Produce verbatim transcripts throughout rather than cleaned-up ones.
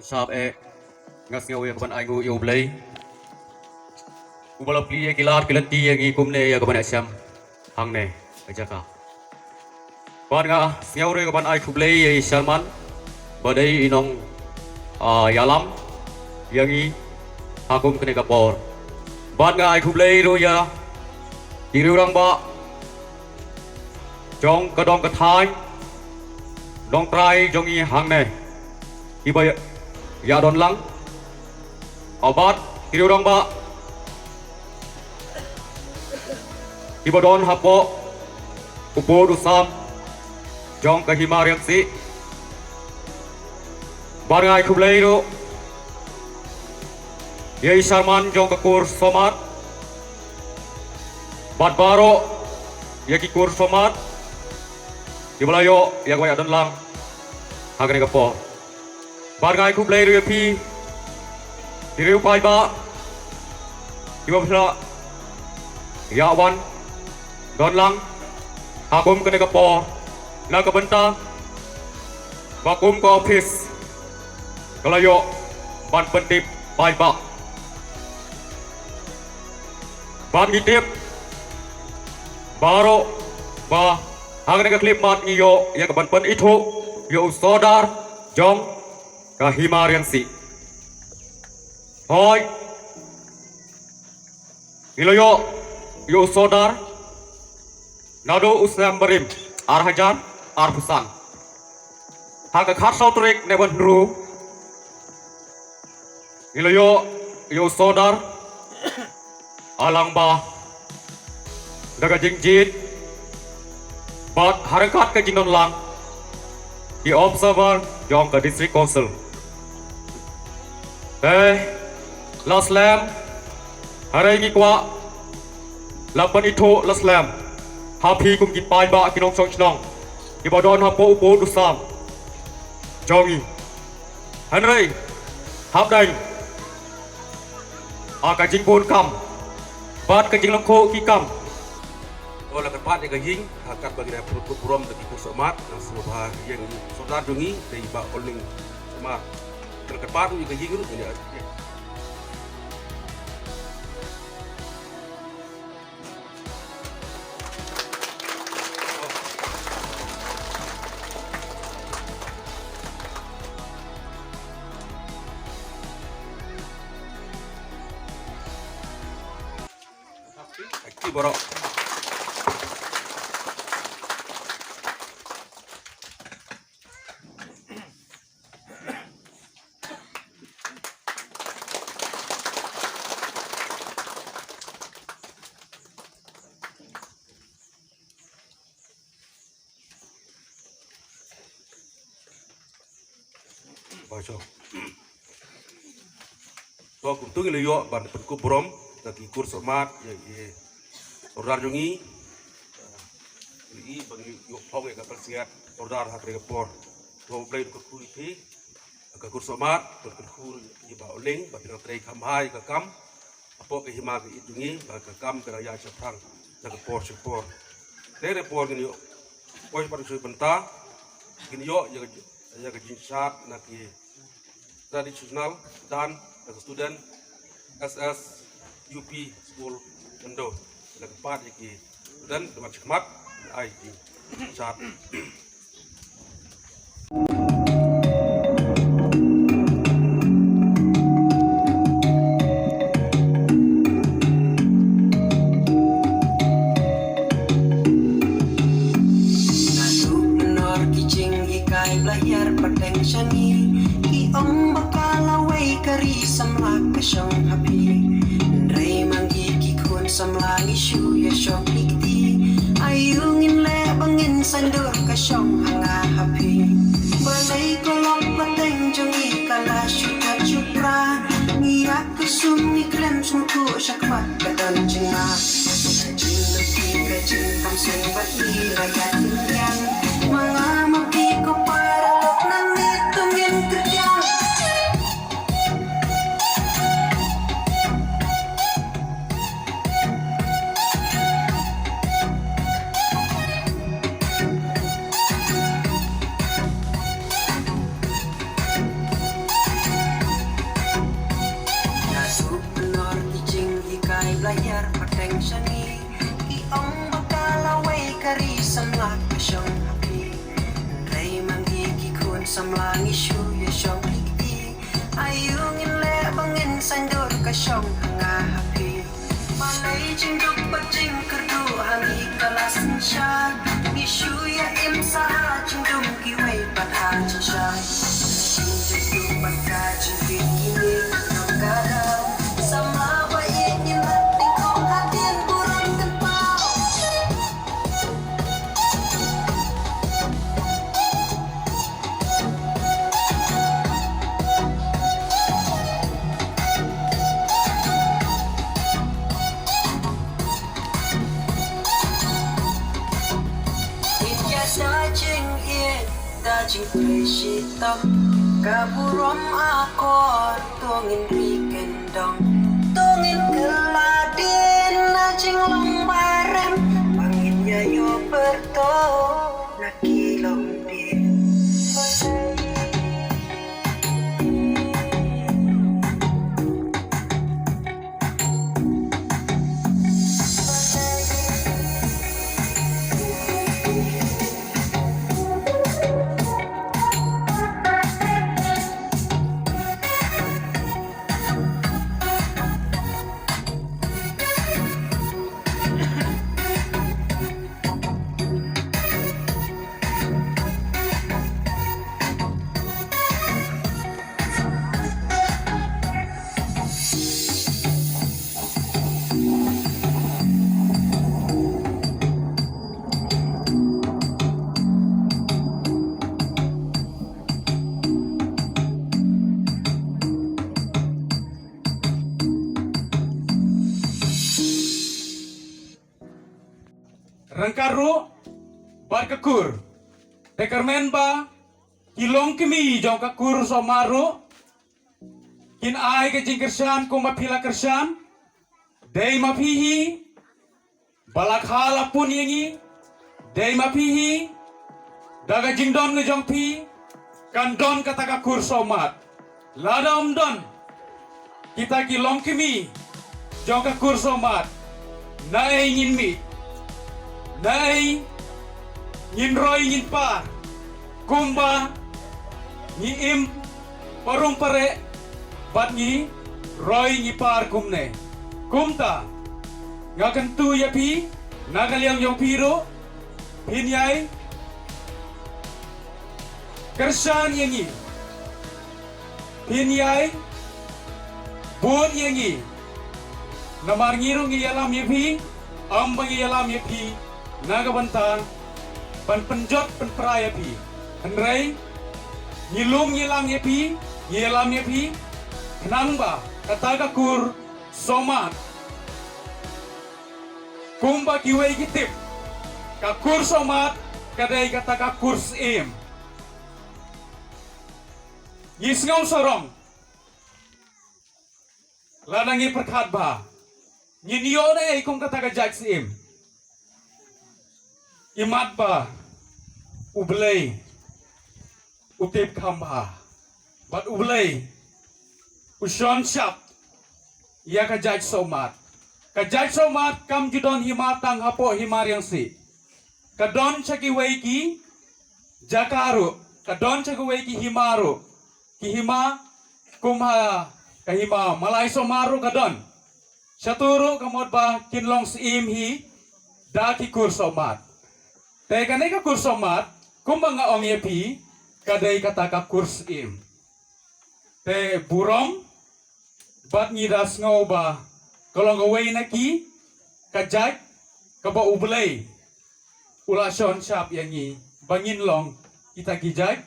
Sap eh, nga sngew ïa ka ban ai nguh ïa U Blei uba la plie ïa ki lad ki lynti ïa ngi kumne ïa ka ban ïashem hangne ka jaka. Bad nga sngew ruh ïa ka ban ai khublei ïa i Sharman ba dei i nong, ah, ïalam ïa ngi ha kum kane ka por. Bad nga ai khublei ruh ïa i riew rangbah jong ka dong ka thaiñ, dong trai jong ngi hangne, kiba ïa, ïa don lang. Bad ki riew rangbah kiba don hapoh u pud u sam jong ka Hima Riangsi. Bad nga ai khublei ruh ïa i Sharman jong ka kur Sohmat bad baroh ïa ki kur Sohmat kiba la ïoh ïa ka ban ïa don lang ha kane ka por. Bad nga ai khublei ruh ïa phi ki riew paidbah kiba phi la ïa wan don lang ha kum kane ka por na ka bynta ba kum ka ophis ka la ïoh ban pyntip paidbah. Bad ngi tip baroh ba ha kane ka khyllipmat ngi ïoh ïa ka ban pynithuh ïa u sordar jong ka Hima Riangsi. Hooid, ngi la ïoh ïa u sordar naduh u snem barim ar hajar arphew san. Ha ka khatsaw tarik Naiwieng Hynriew ngi la ïoh ïa u sordar ha lang ba da ka jingjied bad ha ryngkat ka jingdon lang ki observer jong ka District Council. Te la slem, hynrei ngi kwah la pynithuh la slem ha phi kum ki paidbah ki nongshong shnong kiba don hapoh u pud u sam jong ngi. Hynrei hapdeng, ah, ka jingbun kam bad ka jinglong khuh ki kam. Ïa la kyrpad ïa ka ïing, ha katba ngi da pynkup burom da ki kur Sohmat, nang sngewbha ïa u sordar jong ngi, dei i Bah Oleng Sohmat. Ïa la kyrpad ïa ka ïing ruh, ïa. Aki borok. Ba sho. To kumtu ngi la ïoh ban pynkup burom da ki kur Sohmat ïa i sordar jong ngi. Ïa i ba ngi ïoh phong ïa ka pyrshah sordar ha kane ka por. To U Blei un kyrkhu ïa phi. Ka kur Sohmat, ka kyrkhu ïa Bah Oleng, ba phi nang trei kham bha ïa ka kam hapoh ka hima ka ïit jong ngi, ba ka kam ka nang ïaid shaphrang na ka por sha ka por. Te na ka por ngin ïoh poi pat sha bynta, ngin ïoh ïa ka, ïa ka jingshad na ki traditional dance na ka student S S U P school Myndon. Ïa ka pat ïa ki student, da mat shi khmat, ai ki shad. Naduh mynno ki jinghikai ba la hiar pateng sha ngi, ki ong ba ka lawei ka ri samla ka shong ha phi. Hynrei ma ngi ki khun samla ngi shu ïa shong kti kti. Aïu ngin leh ba ngin saiñdur ka shong ha nga ha phi. Balei ka long pateng jong ngi ka la shu tat shu pra. Ngi ïa kusum ngi khlem sngewthuh shakhmat ka don jingma. Ka jinglehkai ka jingkam seng bad ngi la ïa kyndiang. Ma nga ma phi ko para lok nangne to ngin kyndiang. Pateng sha ngi, ki ong ba ka lawei ka ri samla ka shong ha phi. Hynrei ma ngi ki khun samla ngi shu ïa shong kti. Aïu ngin leh ba ngin saiñdur ka shong ha nga ha phi. Balei jingduk bad jingkyrduh ha ngi ka la synshar. Ngi shu ïa im sa ha jingdum kiwei pat ha jingshai. Jingduk bad ka jingkit kine ki nongkara. Samla ba ïeit ngin leit nyngkong hadien burom kynpaw. Ngin ïada jingïeit da jingtrei shitom, ka burom akor to ngin ri kyndong, to ngin kylla dien na jinglong barem, ba ngin ïa ïoh pyrto na ki longdien. Ryngkat ruh bad ka kur. Te kyrmen ba ki longkmie jong ka kur Sohmat ruh kin ai ka jingkyrshan kumba phi la kyrshan. Dei ma phi hi ba la kha la pun ïa ngi. Dei ma phi hi da ka jingdon ka jong phi kan don kata ka kur Sohmat. Lada ym don kita ki longkmie jong ka kur Sohmat, naei ngin mih, naei ngin roi ngin par kumba ngi im parum pare bad ngi roi ngi par kumne. Kumta nga kyntu ïa phi na ka liang jong phi ruh, phin ïai kyrshan ïa ngi, phin ïai bud ïa ngi. Namar ngi ruh ngi ïalam ïa phi, ym ba ngi ïalam ïa phi na ka bynta ban pynjot pynpra ïa phi. Hynrei ngi lum ngi lang ïa phi, ngi ïalam ïa phi, khnang ba kata ka kur Sohmat, kumba kiwei ki tip, ka kur Sohmat ka dei kata ka kur syiem. Ngi sngew sarong lada ngi pyrkhat ba ngin ïoh naei kum kata ka jait syiem. Imat ba U Blei u tip kham bha bad U Blei u shon shap ïa ka jait Sohmat. Ka jait Sohmat kam ju don hima tang hapoh hima Riangsi, ka don sha kiwei ki jaka ruh, ka don sha kiwei ki hima ruh. Ki hima kum ha ka hima Malai Sohmat ruh ka don. Shatu ruh ka mut ba kin long syiem hi da ki kur Sohmat. Te kane ka kur Sohmat kumba nga ong ïa phi, ka dei kata ka kur syiem. Te burom bad ngi da sngew ba ka long kawei na ki ka jait kaba U Blei u la shon shap ïa ngi ba ngin long kita ki jait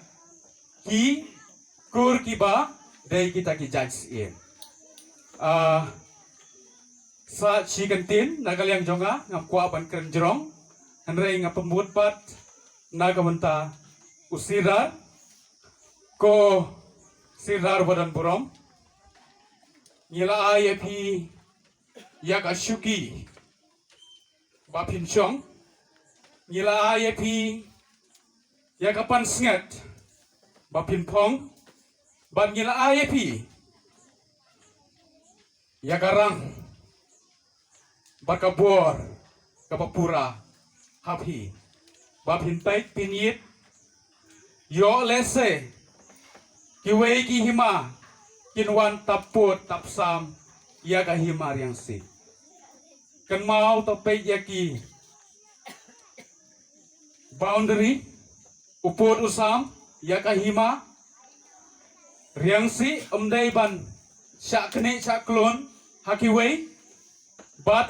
ki kur kiba dei kita ki jait syiem. Ah, sa shi kyntien na ka liang jong nga, ngam kwah ban kren jrong, hynrei nga pynbud pat na ka bynta u Sirdar. Ko Sirdar ba don burom, ngi la ai ïa phi ïa ka shuki ba phin shong, ngi la ai ïa phi ïa ka pansngiat ba phin phong, bad ngi la ai ïa phi ïa ka rang bad ka bor kaba pura ha phi, ba phin peit phin ïit, ïoh lehse kiwei ki hima kin wan tap pud tap sam ïa ka hima Riangsi. Kynmaw to peit ïa ki boundary, u pud u sam ïa ka hima Riangsi, ym dei ban shah knieh shah klun ha kiwei. Bad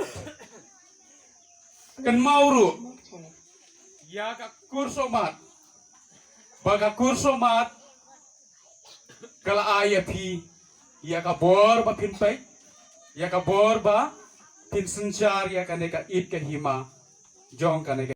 kynmaw ruh ïa ka kur somat, ba ka kur somat ka la ai ïa phi ïa ka bor ba phin peit, ïa ka bor ba phin synshar ïa kane ka it ka hima jong kane ka